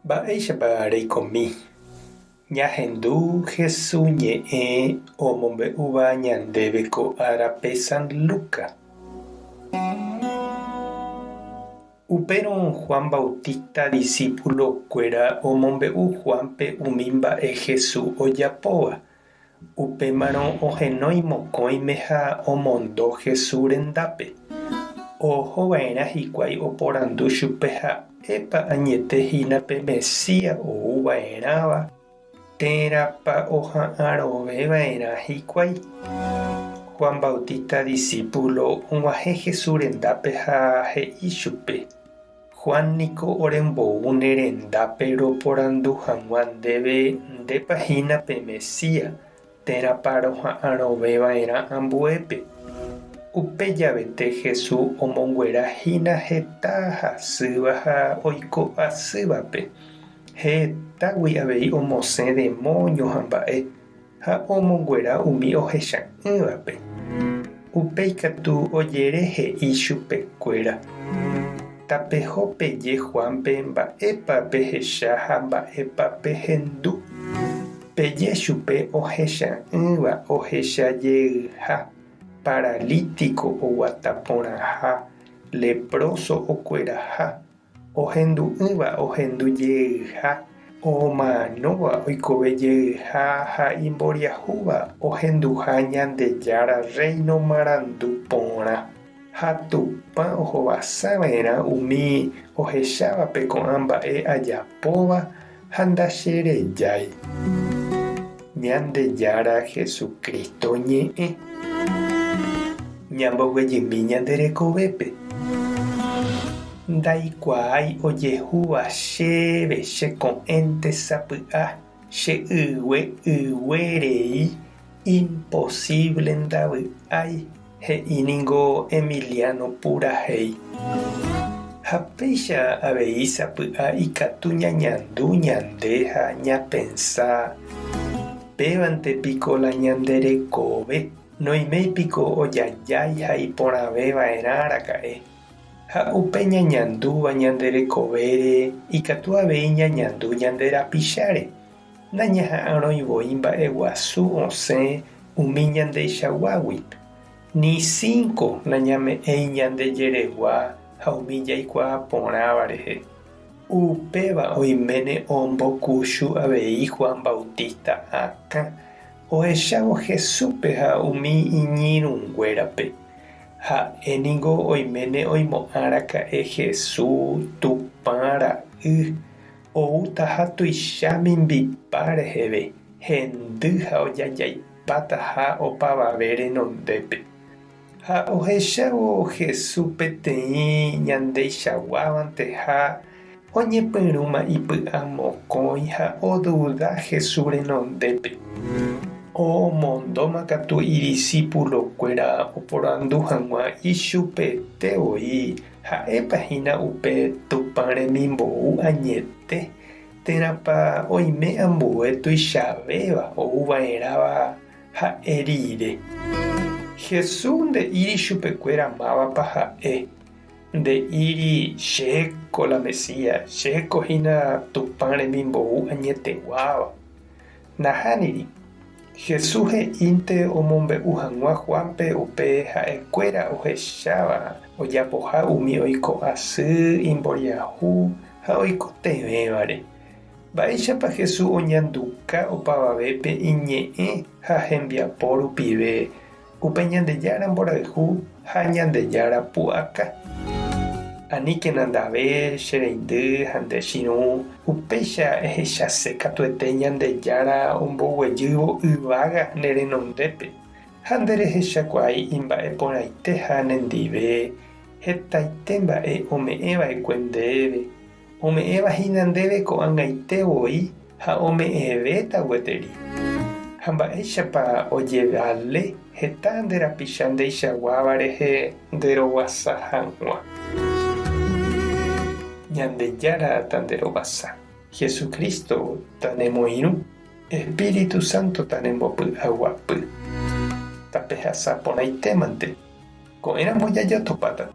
Mba'éichapa reikomi? Ñahendu Hesu ñe'ẽ omombe'úva ñandéve ko árape San Luca. Upérõ Juan Bautista disípulo-kuéra omombe'u Juánpe umi mba'e Jesús ojapóva. Upémarõ ohenói mokõime ha omondo Jesús rendápe. Oho va'erã hikuái oporandu chupe ha'épa añete hína pe Mesías ou va'erãva térãpa oha'arõve va'erã hikuái. Juan Bautista disípulo og̃uahẽ Jesús rendápe ha he'i chupe, Juan niko orembou ne rendápe roporandu hag̃ua ndéve ndépa hína pe Mesías, térãpa roha'arõve va'erã ambuépe. Upe javete Jesús omonguera hína heta hasýva ha oiko asývape, hetágui avei omosẽ demóño ha mba'e, ha omonguera umi ohecha'ỹvape. Upéi katu ojere he'i chupekuéra, Tapeho peje Juánpe mba'épa pehecha ha mba'épa pehendu. Peje chupe ohecha'ỹva ohecha jeyha, paralítiko oguata porãha, lepróso okueraha, Ohendu'ỹva ohendu jeyha, omanóva oikove jeyha ha imboriahúva ohenduha Ñandejára Rréino marandu porã. Ha Tupã ohovasa va'erã umi ohechávape ko'ã mba'e ajapóva ha ndacherejái. Ñandejára Jesucristo ñe'ẽ. Ñamboguejymi ñande rekovépe. Ndaikuaái ojehúva chéve che ko'ẽnte sapy'a che ygue ygue rei imposible ndavy'ái he'i ningo Emiliano purahéi. Ha péicha avei sapy'a ikatu ñañandu ñande ha ñapensa pévante piko la ñande rekove. Noiméi piko ojajái ha iporãve va'erã raka'e. Ha upe ñañandúva ñande rekovére ikatu avei ñañandu ñande rapicháre. Nañaha'arõi voi mba'eguasu osẽ umi ñandeichaguágui. Ni cinco nañame'ẽi ñande jeregua ha umi jaikuaa porãva rehe. Upéva oiméne ombokuchu avei Juan Bautista akã Ohechávo Jesúspe ha umi iñirũnguérape, ha'e ningo oiméne oimo'ã raka'e Jesús, Tupã Ra'y, oútaha tuicha mimbipa reheve, hendy ha ojajaipátaha opavave renondépe. Ha ohechávo Jesús peteĩ ñandeichaguávanteha, oñepyrũma ipy'amokõi ha oduda Jesús renondépe. Omondóma katu idisipulokuéra oporandu hag̃ua ichupete voi ha'épa hína upe Tupã remimbou añete térãpa oime ambue tuichavéva ouva'erãva ha'e rire. Jesús nde'íri chupekuéra mávapa ha'e, nde'íri chéko la Mesías, chéko hína Tupã remimbou añeteguáva. Nahániri. Jesús he'ínte omombe'u hag̃ua Juánpe upe ha'ekuéra ohecháva ojapoha umi oiko asy, imboriahu ha oikotevẽvare. Mba'éichapa Jesús oñanduka opavavépe iñe'ẽ ha hembiapo rupive upe Ñandejára mborayhu ha Ñandejára pu'aka? Aníkena ndave che reindy ha nde chirũ, upéicha ehechase katuete Ñandejára omboguejývo yvága ne renondépe, ha nde rehechakuaái imba'e porãiteha nendive hetaite mba'e ome'ẽva'ekue ndéve. Ome'ẽva hína ndéve ko'ag̃aite voi ha ome'ẽvéta gueteri. Ha mba'éichapa ojevale heta nde rapicha ndeichaguáva rehe nde rovasa hag̃ua. Ñandejára tanderovasa. Jesucristo tanemoirũ. Espíritu Santo tanembopy'aguapy. Tapehasa porãitémante. Ko'ẽramo jajatopáta.